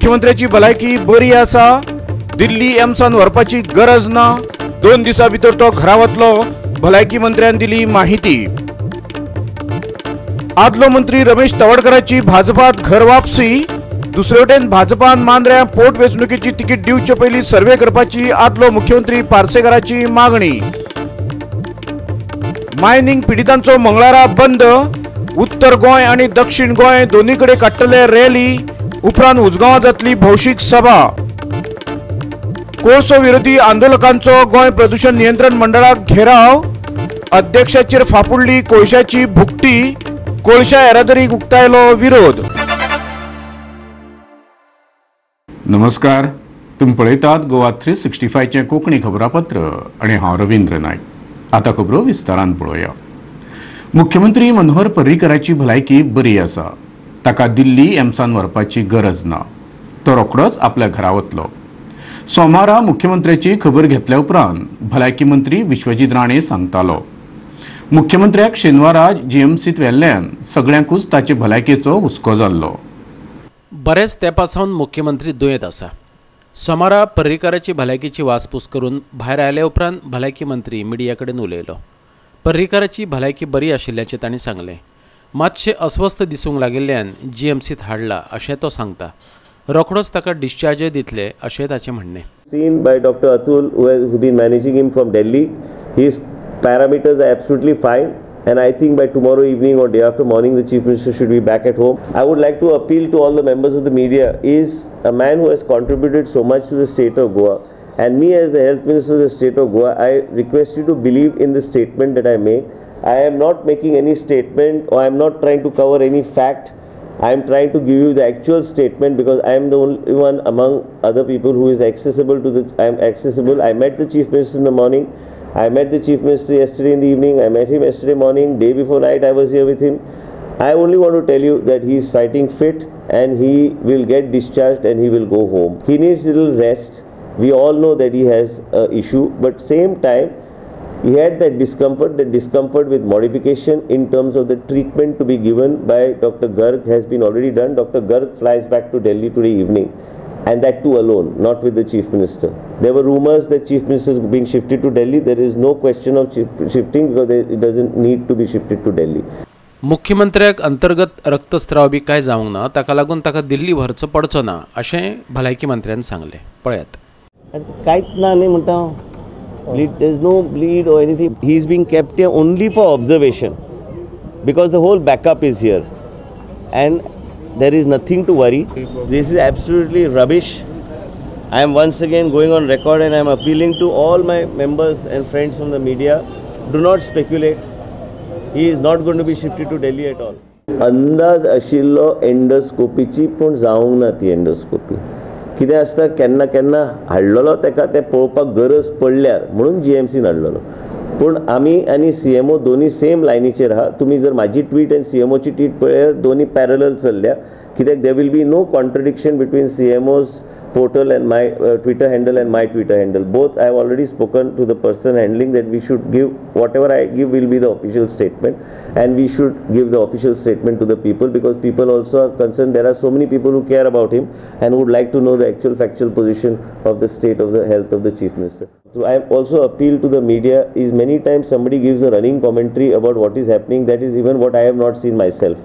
मुख्यमंत्र्याची भलायकी बरी आसा, दिल्ली एम्सान व्हरपाची गरज ना, 2 दिसां भितर तो घरा वतलो, भलायकी मंत्र्यान दिली माहिती। आदलो मंत्री रमेश तवडकराची भाजपात घर वापसी। दुसरे वटेन भाजपान मांद्र्यां पोटवेंचणुकेची तिकीट दिवचे पयलीं सर्वे करपाची आदलो मुख्यमंत्री पार्सेकाराची मागणी। मायनिंग पिडितांचो मंगळारा बंद। उत्तर गोंय आनी दक्षिण गोंय दोन्ही कडेन काडटले रॅली। उपरांत उजगांवां जातली भौशीक सभा। कोळसो विरोधी आंदोलकांचो गोंय प्रदूषण नियंत्रण मंडळाक घेराव। अध्यक्षाचेर फापुडली कोळशाची भुकटी। कोळशा येरादारीक उक्तायलो विरोध। नमस्कार, तुमी पळयतात गोवा 365चें कोंकणी खबरापत्र आनी हांव रवींद्र नायक। आतां खबरो विस्तारान पळोवया। मुख्यमंत्री मनोहर पर्रीकराची भलायकी बरी आसा, ताका दिल्ली एम्सान व्हरपाची गरज ना, तो रोखडोच आपल्या घरा वतलो। सोमारा मुख्यमंत्र्याची खबर घेतल्या उपरांत भलायकी मंत्री विश्वजीत राणे सांगतालो, मुख्यमंत्र्याक शेनवारा जीएमसीत व्हेल्ल्यान सगळ्यांकूच ताचे भलायकेचो हुस्को जाल्लो। बरेच तेंपा सावन मुख्यमंत्री दुयेंत आसा। सोमारा पर्रीकाराची भलायकेची वासपूस करून भायर आयल्या उपरांत भलायकी मंत्री मिडिया कडेन उलयलो। पर्रीकाराची भलायकी बरी आशिल्ल्याचें तांणी सांगलें। मातशें अस्वस्थ दिसूंक लागिल्ल्यान जीएमसीत हाडला अशें तो सांगता। रोखडोच ताका डिस्चार्जय दितले अशें ताचें म्हणणें। Seen by Dr. Atul, who has been managing him from Delhi. His parameters are absolutely fine, and I think by tomorrow evening or day after morning the Chief Minister should be back at home. I would like to appeal to all the members of the media. Is a man who has contributed so much to the state of Goa, and me as the Health Minister of the state of Goa, I request you to believe in the statement that I make. I am not making any statement, or I am not trying to cover any fact. I am trying to give you the actual statement because I am the only one among other people who is accessible to the. I am accessible. I met the Chief Minister in the morning. I met the Chief Minister yesterday in the evening. I met him yesterday morning. Day before night I was here with him. I only want to tell you that he is fighting fit and he will get discharged and he will go home. He needs little rest. We all know that he has an issue, but same time he had that discomfort. That discomfort with modification in terms of the treatment to be given by Dr. Garg has been already done. Dr. Garg flies back to Delhi today evening, and that too alone, not with the Chief Minister. There were rumors that Chief Minister is being shifted to Delhi. There is no question of shifting because it doesn't need to be shifted to Delhi. मुख्यमंत्र्याक अंतर्गत रक्तस्राव बी काय जावंक ना, ताका लागून ताका दिल्ली व्हरचो पडचो ना अशें भलायकी मंत्र्यान सांगलें। पळयात। कांयच ना न्ही म्हणटा, bleed, there is no bleed or anything. He is being kept here only for observation because the whole backup is here and there is nothing to worry. This is absolutely rubbish. I am once again going on record and I am appealing to all my members and friends from the media, do not speculate. He is not going to be shifted to Delhi at all. अंदाज आशिल्लो एंडोस्कोपीची, पूण जावंक ना ती endoscopy. कितें आसता, केन्ना केन्ना हाडलेलो ताका तें पळोवपाक गरज पडल्यार म्हणून जीएमसीन हाडलेलो, पूण आमी आनी सीएमओ दोनी सेम लायनीचेर आहा। तुमी जर म्हाजी ट्वीट आनी सीएमओची ट्वीट पळयार दोनी पॅरलल चल्ल्या, कित्याक there will be no contradiction between CMO's portal and my Twitter handle and my Twitter handle. Both I have already spoken to the person handling that we should give whatever I give will be the official statement, and we should give the official statement to the people because people also are concerned. There are so many people who care about him and would like to know the actual factual position of the state of the health of the Chief Minister. So I also appeal to the media is many times somebody gives a running commentary about what is happening, that is even what I have not seen myself.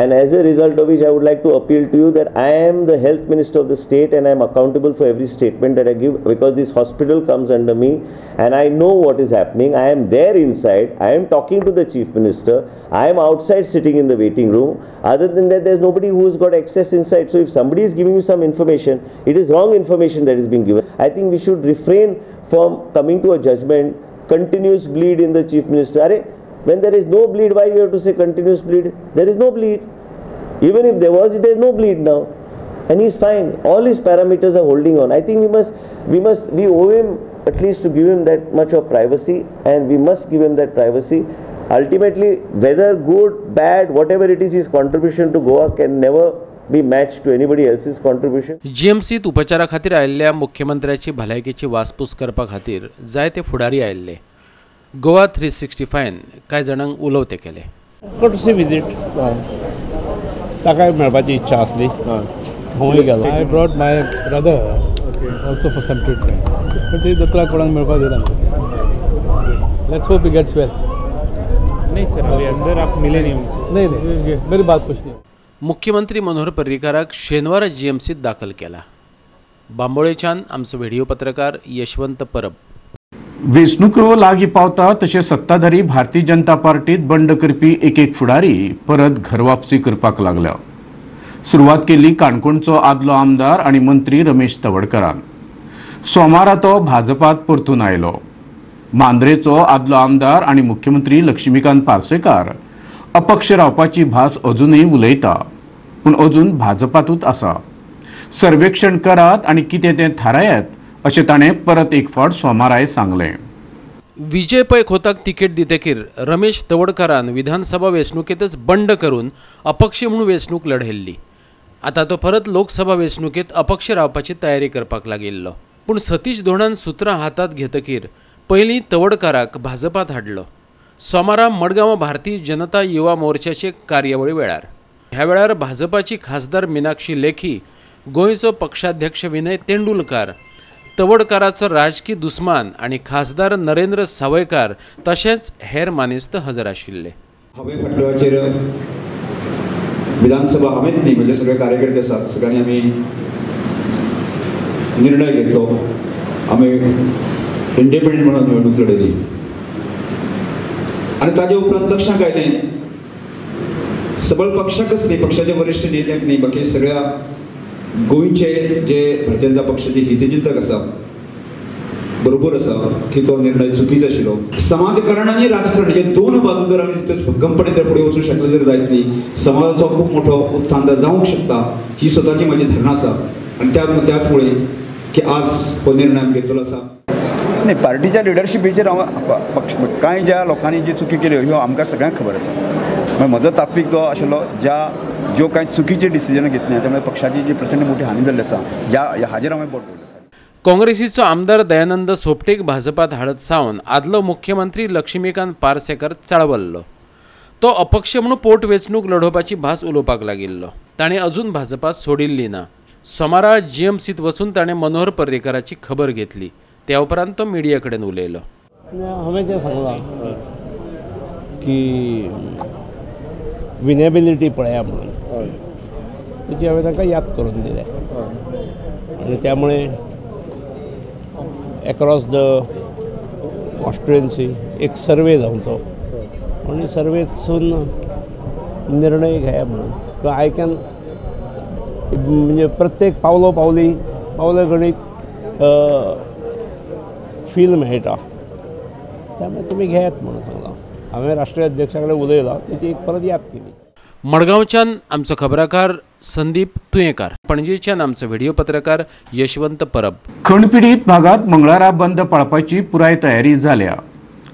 And as a result of which I would like to appeal to you that I am the health minister of the state and I am accountable for every statement that I give, because this hospital comes under me and I know what is happening. I am there inside, I am talking to the Chief Minister, I am outside sitting in the waiting room. Other than that, there is nobody who has got access inside. So if somebody is giving you some information, it is wrong information that is being given. I think we should refrain from coming to a judgment, continuous bleed in the Chief Minister. Arey, when there is no bleed, why you have to say continuous bleed? There is no bleed. Even if there was, there is no bleed now. And he is fine. All his parameters are holding on. I think we owe him at least to give him that much of privacy, and we must give him that privacy. Ultimately, whether good, bad, whatever it is, his contribution to Goa can never be matched to anybody else's contribution. जीएमसीत उपचारा खातीर आयिल्ल्या मुख्यमंत्र्याची भलायकेची वासपूस करपा खातीर जायते फुडारी आयिल्ले. गोवा 365 कांय जाणांक उलोवते केले. कर्टसी विजीट, ताकाय मेळपाची इच्छा आसली. हांवूय गेलो. I brought my brother also for some treatment, but ती दोतोराक कोणाक मेळपाक दिना. Let's hope he gets well. नहीं सर, अभी अंदर आप मिले नहीं उनसे? नहीं नहीं, मेरी बात कुछ नहीं. मुख्यमंत्री मनोहर पर्रीकाराक शेनवारा जीएमसीत दाखल केला. बांबोळेच्यान आमचो व्हिडिओ पत्रकार यशवंत परब. वेंचणुको लागीं पावता तशें सत्ताधारी भारतीय जनता पार्टीत बंड करपी एक एक फुडारी परत घरवापसी करपाक लागल्या. सुरवात केली काणकोणचो आदलो आमदार आनी मंत्री रमेश तवडकरान. सोमारा तो भाजपात परतून आयलो. मांद्रेचो आदलो आमदार आनी मुख्यमंत्री लक्ष्मीकांत पार्सेकार अपक्ष रावपाची भास अजूनय उलयता, पूण अजून भाजपातूच आसा. सर्वेक्षण करात आनी कितें तें थारायात अशें ताणें परत एक फावट सोमाराय सांगलें. विजय पै खोताक तिकेट दितकीर रमेश तवडकारान विधानसभा वेंचणुकेंतच बंड करून अपक्ष म्हूण वेंचणूक लढयल्ली. आतां तो परत लोकसभा वेंचणुकेंत अपक्ष रावपाची तयारी करपाक लागिल्लो. पूण सतीश धोंडान सुत्रां हातांत घेतकीर पयलीं तवडकाराक भाजपांत हाडलो. सोमारा मडगांव भारतीय जनता युवा मोर्चाचे कार्यावळी वेळार ह्या वेळार भाजपाची खासदार मिनाक्षी लेखी, गोंयचो पक्षाध्यक्ष विनय तेंडुलकार, तवडकाराचो राजकी दुस्मान आनी खासदार नरेंद्र सावयकार तशेंच हेर मानेस्त हजर आशिल्ले. हांवें फाटल्याचेर विधानसभा हांवेंच न्ही, म्हणजे सगळे कार्यकर्ते आसात, सगळ्यांनी आमी निर्णय घेतलो, आमी इंडिपेंडंट म्हणून निवडणूक लढयली. आनी ताजे उपरांत लक्षांत आयलें सबळ पक्षाकच न्ही, पक्षाचे वरिश्ठ नेत्यांक न्ही, बाकी सगळ्या गोंयचे जे भारतीय जनता पक्षाचे हितचिंतक आसा, बरोबर आसा की तो निर्णय चुकीचो आशिल्लो. समाजकारण आनी राजकारण हे दोन बाजू जर आमी तितूच भक्कमपणे जर फुडें वचूंक शकले जर जायत न्ही, समाजाचो खूब मोठो उत्थान जावंक शकता ही स्वताची म्हाजी धारणा आसा. आनी त्याच मुळे की आज हो निर्णय आमी घेतलेलो आसा. न्ही, पार्टीच्या लिडरशिपीचेर हांव पक्ष कांय ज्या लोकांनी जी चुकी केल्यो ह्यो आमकां सगळ्यांक खबर आसा. म्हजो तात्वीक जो आशिल्लो ज्यो कांय चुकीचे डिसिजन घेतले त्यामुळे पक्षाची जी प्रचंड मोठी हानी जाल्ली आसा ज्या हाजेर हांवें बोट दवरलें. काँग्रेसीचो आमदार दयानंद सोपटेक भाजपात हाडत सावन आदलो मुख्यमंत्री लक्ष्मीकांत पार्सेकर चाळवल्लो. तो अपक्ष म्हणून पोट वेंचणूक लढोवपाची भास उलोवपाक लागिल्लो. ताणें अजून भाजपा सोडिल्ली ना. सोमारा जीएमसीत वचून ताणें मनोहर पर्रीकाराची खबर घेतली. त्या उपरांत तो मिडिया कडेन उलयलो. हांवें जें सांगलां की विनेबिलिटी पळया म्हणून, तेची हांवें तांकां याद करून दिल्या आनी त्यामुळे एक्रॉस the कॉन्स्टिट्युएन्सी एक सर्वे जावचो आनी सर्वेतसून निर्णय घेया म्हणून. I can म्हणजे प्रत्येक पावलो पावली पावले गणीत फील मेळटा, त्यामुळे तुमी घेयात म्हणून सांगलां. हांवें राष्ट्रीय अध्यक्षा कडेन उलयलां, तेची एक परत याद केली. मडगांवच्यान आमचो खबराकार संदीप तुयेंकार, पणजेच्यान आमचो व्हिडिओ पत्रकार यशवंत परब. खणपिडीत भागात मंगळारा बंद पाळपाची पुराय तयारी जाल्या.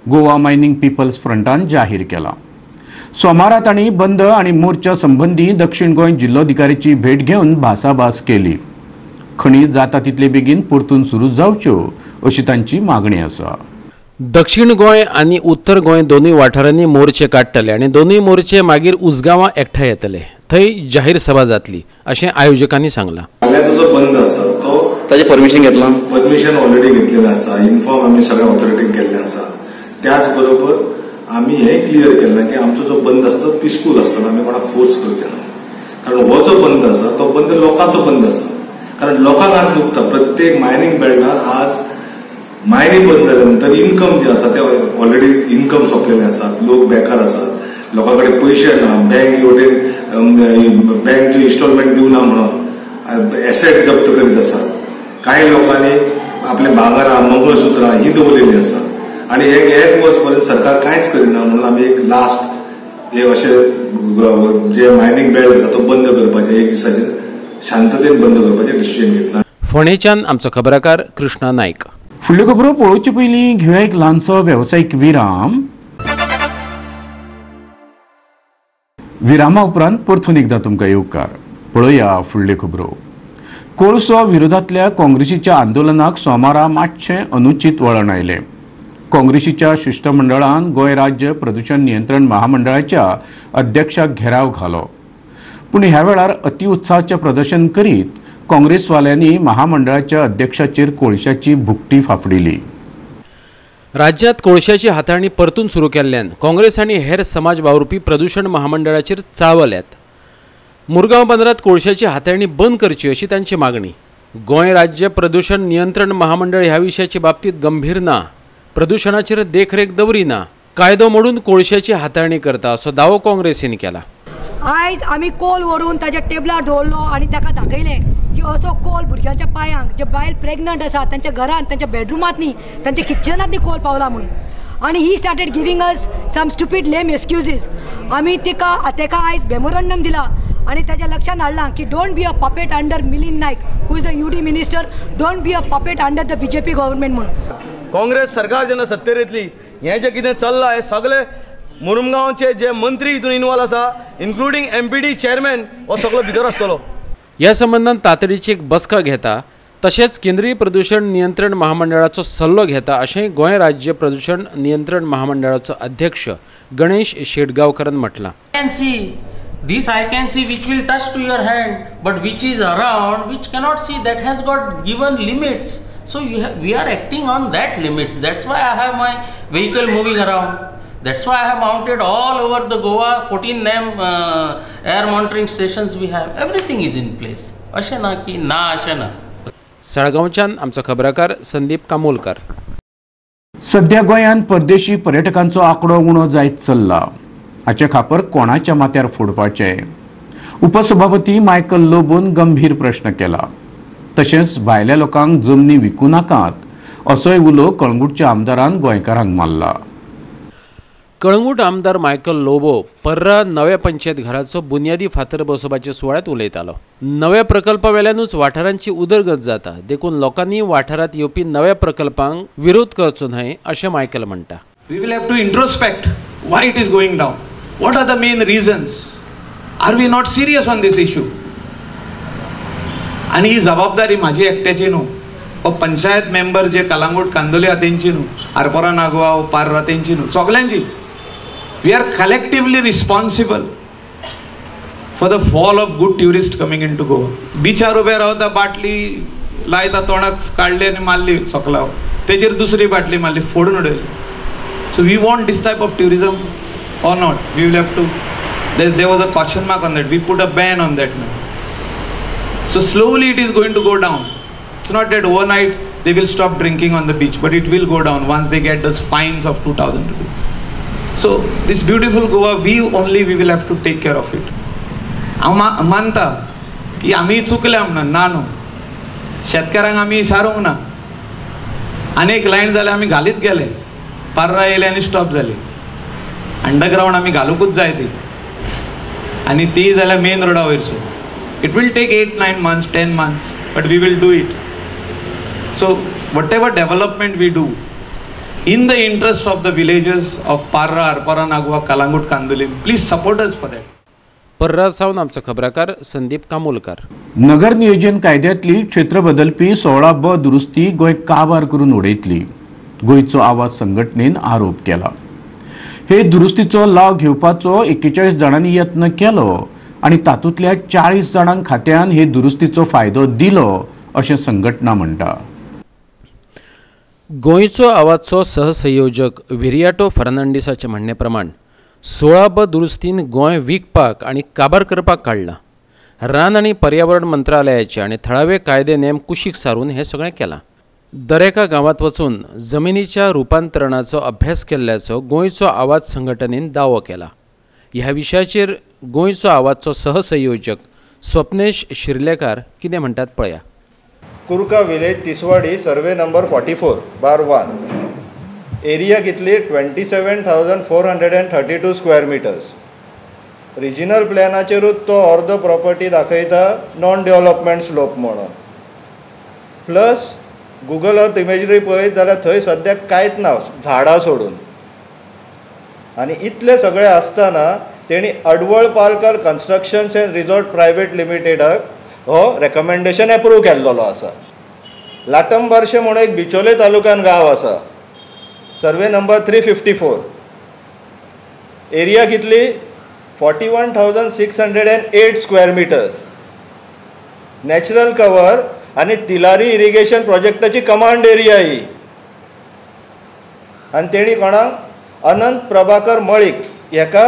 गोवा मायनिंग पिपल्स फ्रंटान जाहीर केला. सोमारा तांणी बंद आनी मोर्चा संबंदी दक्षिण गोंय जिल्लोधिकारीची भेट घेवन भासाभास केली. खणी जाता तितले बेगीन परतून सुरू जावच्यो अशी तांची मागणी आसा. दक्षिण गोंय आनी उत्तर गोंय दोनूय वाठारांनी मोर्चे काडटले आनी दोनूय मोर्चे मागीर उजगांवां एकठांय येतले, थंय जाहीर सभा जातली अशें आयोजकांनी सांगलां. फाल्यांचो जो बंद आसा तो ताजें परमिशन घेतलां, परमिशन ऑलरेडी घेतलेलें आसा, इन्फॉर्म आमी सगळ्या ऑथॉरिटीक केल्लें आसा. त्याच बरोबर आमी हें क्लियर केल्लें की आमचो जो बंद आसा तो पिसफूल आसतलो, आमी कोणाक फोर्स करचे ना. कारण हो जो बंद आसा तो बंद लोकांचो बंद आसा, कारण लोकांक आज दुखता. प्रत्येक मायनिंग बेल्टान आज मायनिंग बंद जाल्या नंतर इन्कम जे आसा ते ऑलरेडी इन्कम सोंपलेले आसात, लोक बेकार आसात, लोकां कडेन पयशे ना, बँक वटेन बँक इन्स्टॉलमेंट दिवना म्हणून एसेट जप्त करीत आसात. कांय लोकांनी आपले भांगरां मंगळसुत्रां ही दवरलेली आसात आनी एक वर्स पर्यंत सरकार कांयच करिना म्हणून आमी एक लास्ट हे अशें जे मायनिंग बेल्ट आसा तो बंद करपाचें, एक दिसाचेर शांततेन बंद करपाचें डिसिजन घेतलां. फोंडेच्यान आमचो खबराकार कृष्णा नायक. फुडल्यो खबरो पळोवचे पयलीं घेवया एक ल्हानसो वेवसायीक विराम. विरामा उपरांत परतून एकदां तुमकां येवकार. पळोवया फुडल्यो खबरो. कोळसो विरोधांतल्या काँग्रेसीच्या आंदोलनाक सोमारा मातशें अनुचीत वळण आयलें. काँग्रेसीच्या शिश्टमंडळान गोंय राज्य प्रदूषण नियंत्रण महामंडळाच्या अध्यक्षाक घेराव घालो. पूण ह्या वेळार अतिउत्साहाचें प्रदर्शन करीत काँग्रेसवाल्यांनी महामंडळाच्या अध्यक्षाचेर कोळशाची भुकटी फाफडिली. राज्यांत कोळशाची हाताळणी परतून सुरू केल्ल्यान काँग्रेस आनी हेर समाज वावुरपी प्रदूषण महामंडळाचेर चाळवल्यात. मुरगांव बंदरात कोळशाची हाताळणी बंद करची अशी तांची मागणी. गोंय राज्य प्रदूषण नियंत्रण महामंडळ ह्या विशयाचे बाबतीत गंभीर ना, प्रदूषणाचेर देखरेख दवरिना, कायदो मोडून कोळशाची हाताळणी करता असो दावो काँग्रेसीन केला. आयज आमी कोल व्हरून ताच्या टेबलार दवरलो आनी ताका दाखयलें की असो कोल भुरग्यांच्या पांयांक, जे बायल प्रेग्नंट आसा तांच्या घरांत, तांच्या बेडरुमांत न्ही, तांच्या किचनांत न्ही कोल पावला म्हणून. आनी he started giving us some stupid lame excuses. आमी तेका आयज मेमोरंडम दिला आनी ताच्या लक्षांत हाडलां की don't be a puppet under Milind Naik who is the UD minister, don't be a puppet under the BJP government म्हणून. काँग्रेस सरकार जेन्ना सत्तेर येतली हें जें कितें चल्लां हें सगळें मुरमगांवचे जे मंत्री हितून इनवॉल्व आसा, इन्क्लुडींग एमपीडी चेअरमॅन, हो सगळो भितर आसतलो. ह्या संबंदान तातडीची एक बसका घेता तशेंच केंद्रीय प्रदूषण नियंत्रण महामंडळाचो सल्लो घेता अशें गोंय राज्य प्रदूषण नियंत्रण महामंडळाचो अध्यक्ष Ganesh शेटगांवकरान म्हटलां. This I can see which will touch to your hand, but which is around, which cannot see, that has got given limits. So we are acting on that limits. That's why I have my vehicle moving around. That's why I have mounted all over the Goa 14 NAM air monitoring stations we have. Everything is in place. अशें ना की ना अशें ना. साळगांवच्यान आमचो खबराकार संदीप कामोलकर. सध्या गोंयांत परदेशी पर्यटकांचो आंकडो उणो जायत चल्ला. हाचे खापर कोणाच्या माथ्यार फोडपाचें? उपसभापती मायकल लोबोन गंभीर प्रश्न केला. तशेंच भायल्या लोकांक जमनी विकूं नाकात असोय उलो कळंगूटच्या आमदारान गोंयकारांक मारला. कळंगूट आमदार मायकल लोबो पर्रा नव्या पंचायत घराचो बुन्यादी फातर बसोवपाच्या सुवाळ्यांत उलयतालो. नव्या प्रकल्पा वेल्यानूच वाठारांची उदरगत जाता, देखून लोकांनी वाठारांत येवपी नव्या प्रकल्पांक विरोध करचो न्हय अशें मायकल म्हणटा. We will have to introspect why it is going down. What are the main reasons? Are we not serious on this issue? आनी ही जबाबदारी म्हाजी एकट्याची न्हू, हो पंचायत मेंबर जे कलांगूट कांदोले आहा तेंची न्हू, आरपोरा नागवा पार्रा तेंची न्हू, सगल्यांची. We are collectively responsible for the fall of good tourist coming into Goa. बिचार उबे रावता, बाटली लायता तोंडाक काडली आनी मारली सोकला, तेजेर दुसरी बाटली मारली, फोडून उडयली. So we want this type of tourism or not? We will have to, there was a question mark on that. We put a ban on that now. So slowly it is going to go down. It's not that overnight they will stop drinking on the beach, but it will go down once they get those fines of 2,000 rupees. So this beautiful Goa, we will have to take care of it. हांव मानता की आमी चुकल्या म्हणून ना न्हू, शेतकारांक आमी सारूंक ना. आनी एक लायन जाल्यार आमी घालीत गेले, पार्रा येयले आनी स्टॉप जाली. अंडरग्रावंड आमी घालुंकूच जाय ती, आनी ती जाल्यार मेन रोडा वयरसून. It will take 8-9 months, 10 months, but we will do it. So whatever development we do in the interest of the villages of Parra, Arpora Nagua, Calangute, Candolim, please support us for that. Parra सावन आमचो खबराकार संदीप कामोलकर. नगर नियोजन कायद्यांतली क्षेत्र बदलपी 16 ब दुरुस्ती गोंय काबार करून उडयतली, गोंयचो आवाज संघटनेन आरोप केला. हे दुरुस्तीचो लाव घेवपाचो 41 जाणांनी यत्न केलो आनी तातूंतल्या 40 जाणांक खात्यान हे दुरुस्तीचो फायदो दिलो अशें संघटना म्हणटा. गोंयचो आवाजचो सहसंयोजक विरियाटो फर्नांडीसाचे म्हणणे प्रमाण 16 ब दुरुस्तीन गोंय विकपाक आनी काबार करपाक काडलां. रान आनी पर्यावरण मंत्रालयाचे आनी थळावे कायदे नेम कुशीक सारून हें सगळें केलां. दरेका गांवांत वचून जमिनीच्या रुपांतरणाचो अभ्यास केल्ल्याचो गोंयचो आवाज संघटनेन दावो केला. ह्या विशयाचेर गोंयचो आवाजचो सहसंयोजक स्वप्नेश शिर्लेकार कितें म्हणटात पळया. Curca village, Tiswadi, survey number 44/1. Area कितली 27,432 स्क्वेअर मिटर्स. रिजिनल प्लॅनाचेरूच तो अर्दो प्रॉपर्टी दाखयता नॉन डेव्हलपमेंट स्लोप म्हणून. प्लस गुगल अर्थ इमेजरी पळयत जाल्यार थंय सद्याक कांयच ना, झाडां सोडून. आनी इतलें सगळें आसतना तेणी Adval Parkar constructions and resort private लिमिटेडाक हो रेकमेंडेशन एप्रूव केल्लो आसा. लाटंबार्शे म्हणून एक बिचोले तालुक्यान गांव आसा, सर्वे नंबर 354. एरिया कितली 41,608 square meters natural cover आनी तिलारी इरिगेशन प्रोजेक्टाची कमांड एरिया ही. आनी तेणी कोणाक अनंत प्रभाकर मळीक हेका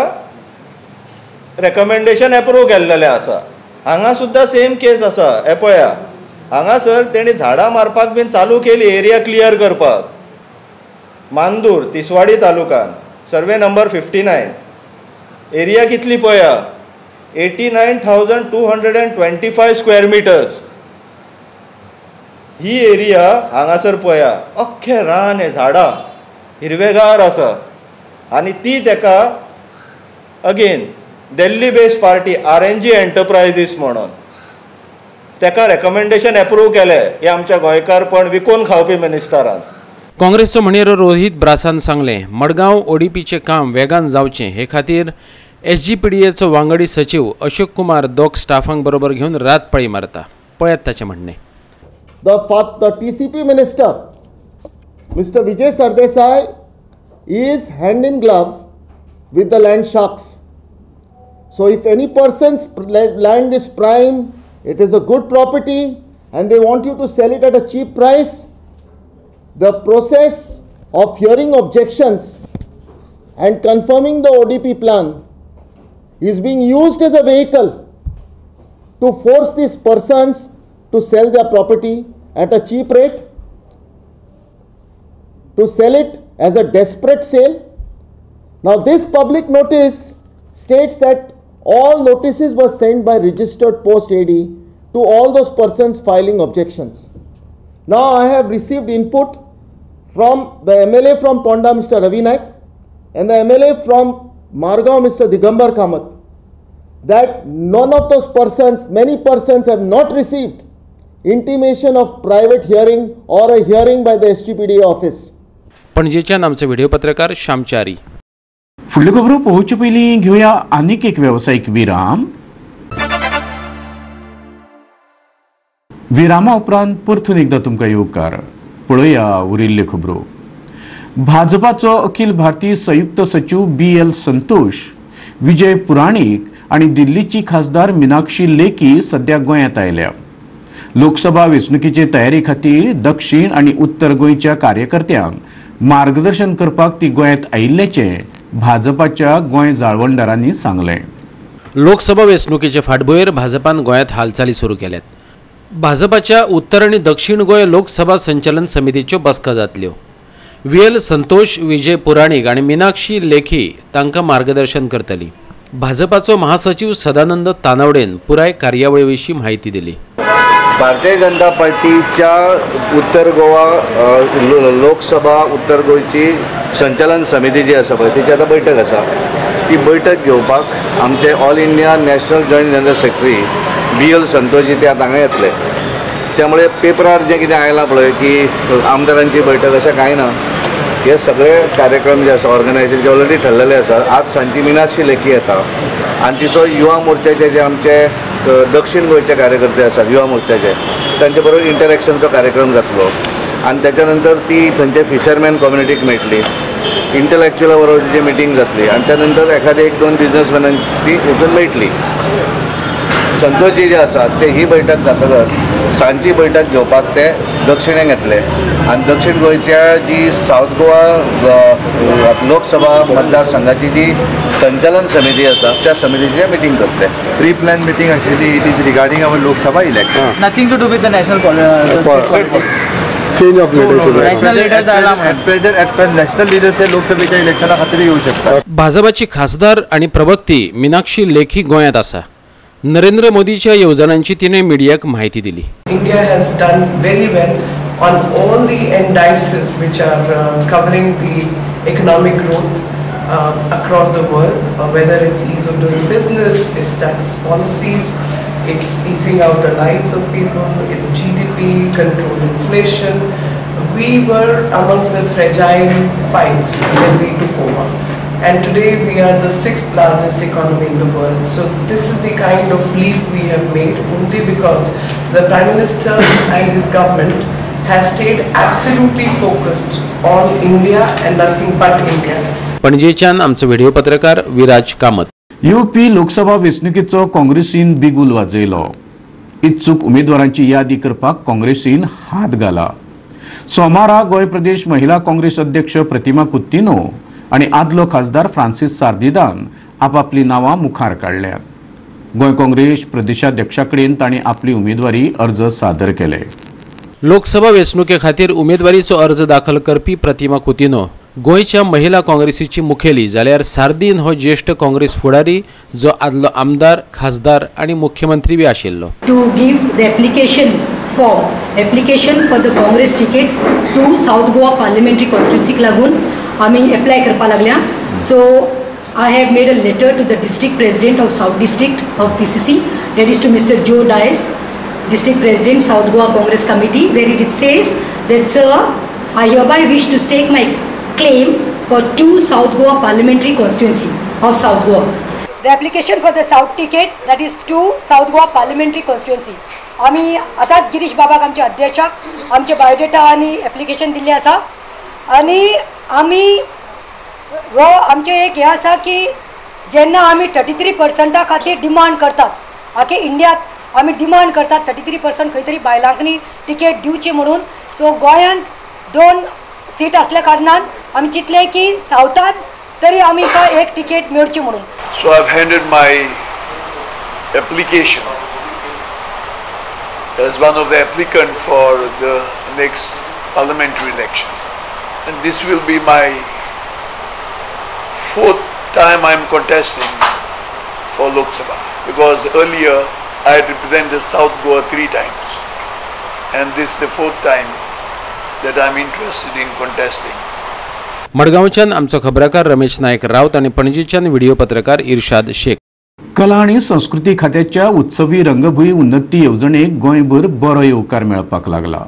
रेकमेंडेशन एप्रूव केल्लेलें आसा. हांगा सुद्दां सेम केस आसा. हें पळया हांगासर तेणी झाडां मारपाक बीन चालू केली एरिया क्लियर करपाक. मांदूर तिसवाडी तालुकान सर्वे नंबर 59 एरिया कितली पळया 89,225 स्क्वेअर मिटर्स ही एरिया हांगासर पळया अख्खें रान हें झाडां हिरवेगार आसा. आनी ती तेका again Delhi based party RNG enterprises म्हणून तेका रेकमेंडेशन एप्रूव केलें हे आमच्या गोंयकारपण विकून खावपी मिनिस्टरान. काँग्रेसचो म्हणयारो रोहित ब्रासान सांगलें, मडगांव ओडीपीचें काम वेगान जावचें हे खातीर एसजीपीडीएचो वांगडी सचीव अशोक कुमार दोग स्टाफांक बरोबर घेवन रात पाळी मारता. पळयात ताचें म्हणणें. The TCP minister Mr. Vijay Sardesai is hand in glove with the land sharks. So if any person's land is prime, it is a good property and they want you to sell it at a cheap price, the process of hearing objections and confirming the ODP plan is being used as a vehicle to force these persons to sell their property at a cheap rate, to sell it as a desperate sale. Now this public notice states that all notices were sent by registered post AD to all those persons filing objections. Now I have received input from the MLA from Ponda, Mr. Ravi Naik, and the MLA from Margao, Mr. Digambar Kamath, that none of those persons, many persons have not received intimation of private hearing or a hearing by the SGPDA office. पणजेच्यान आमचे video पत्रकार श्यामचारी. फुडल्यो खबरो पळोवचे पयलीं घेवया आनीक एक वेवसायीक विराम. विरामा उपरांत परतून एकदां तुमकां येवकार. पळोवया उरिल्ल्यो खबरो. भाजपाचो अखिल भारतीय संयुक्त सचीव BL Santosh, Vijay Puranik आनी दिल्लीची खासदार मिनाक्षी लेखी सद्या गोंयांत आयल्या. लोकसभा वेंचणुकेचे तयारी खातीर दक्षिण आनी उत्तर गोंयच्या कार्यकर्त्यांक मार्गदर्शन करपाक ती गोंयांत आयिल्ल्याचें भाजपाच्या गोंय जाळवणदारांनी सांगलें. लोकसभा वेंचणुकेचे फाटभुंयेर भाजपान गोंयांत हालचाली सुरू केल्यात. भाजपाच्या उत्तर आनी दक्षिण गोंय लोकसभा संचलन समितीच्यो बसका जातल्यो. VL Santosh, Vijay Puranik आनी मिनाक्षी लेखी तांकां मार्गदर्शन करतली. भाजपाचो महासचीव सदानंद तानावडेन पुराय कार्यावळी विशीं म्हायती दिली. भारतीय जनता पार्टीच्या उत्तर गोवा लोकसभा उत्तर गोंयची संचालन समिती जी आसा पळय तिची आतां बैठक आसा. ती बैठक घेवपाक आमचे all India national joint general secretary BL Santosh ते आतां हांगा येतले. त्यामुळे पेपरार जें कितें आयलां पळय की आमदारांची बैठक अशें कांय ना. हे सगळे कार्यक्रम जे आसा ऑर्गनायझेशन ऑलरेडी ठरलेले आसा. आज सांजची मिनाक्षी लेखी येता आनी तिचो युवा मोर्चाचे जे आमचे दक्षिण गोंयचे कार्यकर्ते आसात युवा मोर्चाचे तांचे बरोबर इंटरॅक्शनचो कार्यक्रम जातलो आनी त्याच्या नंतर ती थंयचे फिशरमॅन कम्युनिटीक मेळटली, इंटलॅक्च्युअला बरोबर तिची मिटींग जातली आनी त्या नंतर एखादे एक दोन बिजनसमॅनांची ती वचून मेळटली. संतोषजी जे आसात ते ही बैठक जातकच सांजची बैठक घेवपाक ते दक्षिणेक येतले आनी दक्षिण गोंयच्या जी सावथ गोवा लोकसभा मतदारसंघाची जी संचालन समिती आसा त्या समितीची मिटींग करतले. प्री प्लॅन मिटींग आशिल्ली. It is regarding our Lok Sabha election. Nothing to do with the national change of leadership. At present national leaders हे लोकसभेच्या इलेक्शना खातीर येऊ शकतात. भाजपाची खासदार आनी प्रवक्ती मिनाक्षी लेखी गोंयांत आसा. नरेंद्र मोदीच्या येवजणांची तिणे मिडियाक म्हायती दिली. India has done very well on all the indices which are covering the economic growth across the world, whether it's ease of doing business, it's tax policies, it's easing out the lives of people, it's GDP, controlled inflation. We were amongst the fragile five when we took over. And today we are the 6th largest economy in the world. So this is the kind of leap we have made only because the Prime Minister and his government has stayed absolutely focused on India and nothing but India. पणजेच्यान आमचो video पत्रकार विराज कामत. येवपी लोकसभा वेंचणुकेचो काँग्रेसीन बिगुल वाजयलो. इत्सूक उमेदवारांची यादी करपाक काँग्रेसीन हात घाला. सोमारा गोंय प्रदेश महिला काँग्रेस अध्यक्ष प्रतिमा कुत्तिनो आनी आदलो खासदार फ्रांसीस सार्दिदान आपापली नांवां मुखार काडल्यात. गोंय काँग्रेस प्रदेशाध्यक्षा कडेन तांणी आपली उमेदवारी अर्ज सादर केले. लोकसभा वेंचणुके खातीर उमेदवारीचो अर्ज दाखल करपी प्रतिमा कुतिनो गोंयच्या महिला काँग्रेसीची मुखेली, जाल्यार सार्दीन हो ज्येश्ठ काँग्रेस फुडारी जो आदलो आमदार, खासदार आनी मुख्यमंत्री बी आशिल्लो. To give the application form, application for the Congress ticket to South Goa parliamentary कॉन्स्टिट्युन्सीक लागून आमी एप्लाय करपाक लागल्या. So I have made a letter to the district president of South District of PCC, that is to Mr. Joe Dias, District President, South Goa Congress Committee, where it says that, sir, I hereby wish to stake my claim for 2 South Goa parliamentary constituency of South Goa. The application for the South ticket, that is 2 South Goa parliamentary constituency. आमी आतांच गिरीश बाबाक आमचे अध्यक्षाक आमचे biodata आनी application दिल्लें आसा आनी आमी हो आमचें एक हें आसा की जेन्ना आमी 33% खातीर डिमांड करतात, आखे इंडियात आमी डिमांड करतात 33% खंय तरी बायलांकनी टिकेट दिवची म्हणून. सो गोंयांत 2 सीट आसल्या कारणान आमी चिंतलें की सावथांत तरी आमी एक टिकेट मेळची म्हणून. So I have handed my application as one of the applicant for the next parliamentary election, and this will be my 4th time I am contesting for Lok Sabha, because earlier I had represented South Goa 3 times, and this is the 4th time that I am interested in contesting. मडगांवच्यान आमचो खबराकार रमेश नायक रावत आनी पणजीच्यान video पत्रकार इर्शाद शेख. कला आनी संस्कृती खात्याच्या उत्सवी रंगभूंय उन्नती येवजणेक गोंयभर बरो येवकार मेळपाक लागला.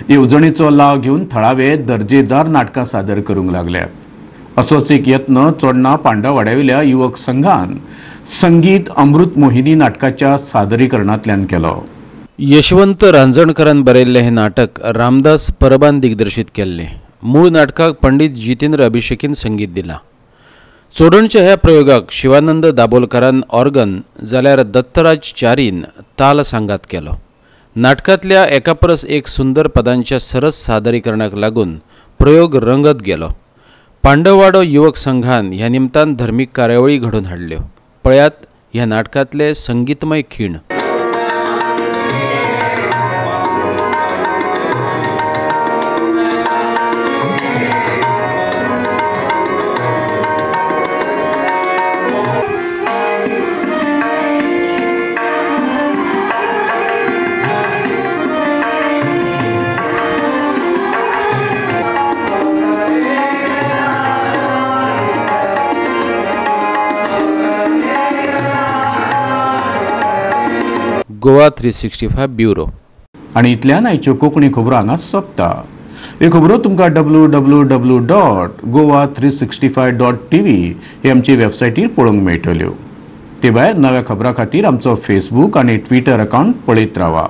येवजणेचो लाव घेवन थळावे दर्जेदार नाटकां सादर करूंक लागल्यात. असोच एक यत्न चोडणा पांडववाड्यावेल्या युवक संघान संगीत अमृत मोहिनी नाटकाच्या सादरीकरणांतल्यान केलो. यशवंत रांजणकरान बरयल्लें हें नाटक रामदास परबान दिग्दर्शीत केल्लें. मूळ नाटकाक पंडित जितेंद्र अभिषेकीन संगीत दिलां. चोडणच्या ह्या प्रयोगाक शिवानंद दाबोलकरान ऑर्गन जाल्यार दत्तराज च्यारीन ताल सांगात केलो. नाटकांतल्या एका परस एक सुंदर पदांच्या सरस सादरीकरणाक लागून प्रयोग रंगत गेलो. पांडववाडो युवक संघान ह्या निमतान धर्मीक कार्यावळी घडोवन हाडल्यो. पळयात ह्या नाटकांतले संगीतमय खीण. गोवा 365 ब्युरो. आनी इतल्यान आयच्यो कोंकणी खबरो हांगा सोंपता. ह्यो खबरो तुमकां www.goa365.tv हे आमचे वेबसायटीर पळोवंक मेळटल्यो. ते भायर नव्या खबरां खातीर आमचो फेसबूक आनी ट्विटर अकावंट पळयत रावा.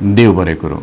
देव बरें करूं.